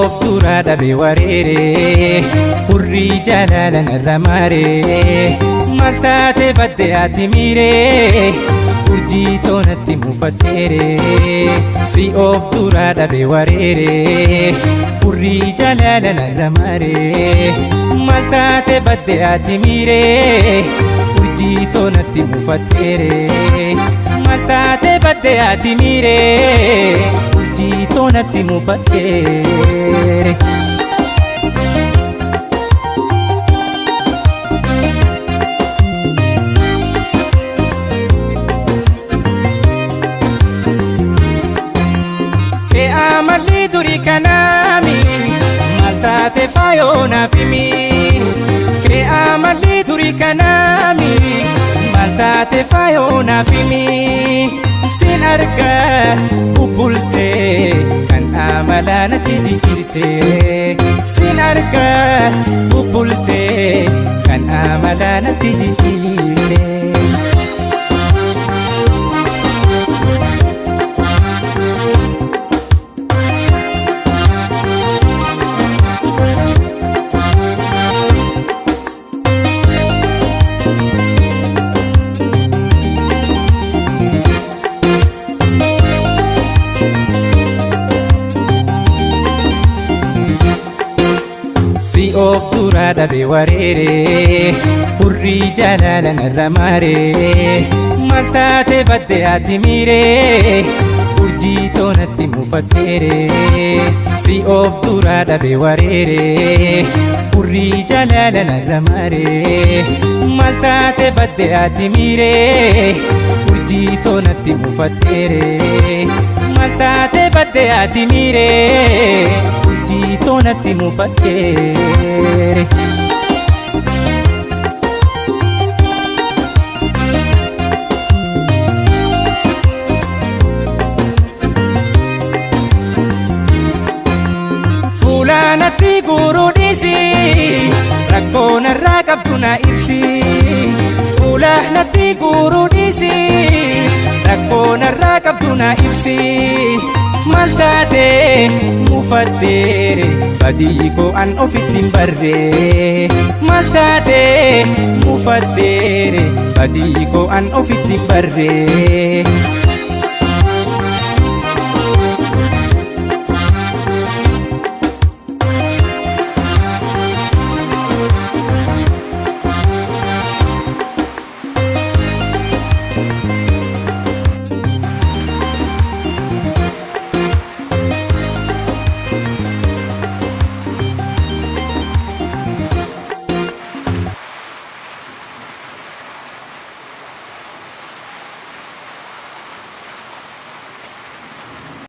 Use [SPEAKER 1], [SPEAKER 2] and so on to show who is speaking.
[SPEAKER 1] of duraa dhabe wareere, hurrii jaalala narra maare. Maal taate badde ati miire, urjii toonatti mufatteere. Si of duraa dhabe wareere, hurrii jaalala narra maare. Maal taate badde ati miire, urjii toonatti mufatteere. Maal taate badde ati miire, urjii toonatti mufatteere. Amalli durii kanaami, maal taate faayoo naaf himi. Kee amalli durii kanaami, maal taate faayoo naaf himi. Sin argaa bubbultee kan amalaa natti jijjiirte. Sin argaa bubbultee kan amalaa natti jijjiirte. Si of duraa dhabe wareere, hurrii jaalala narra maare. Maal taate badde ati miire, urjii toonatti mufatteere. Si of duraa dhabe wareere, hurrii jaalala narra maare. Maal taate badde ati miire, urjii toonatti mufatteere. Maal taate badde ati miire, urjii toonatti mufatteere. Fuula natti guuruu dhiisi, rakkoo narraa qabdu na ibsi. Fuula natti guuruu dhiisi, rakkoo narraa qabdu na ibsi. Maal taate mufatteere, badii koo an ofitti hin barre. Maal taate mufatteere, badii koo an ofitti hin barre.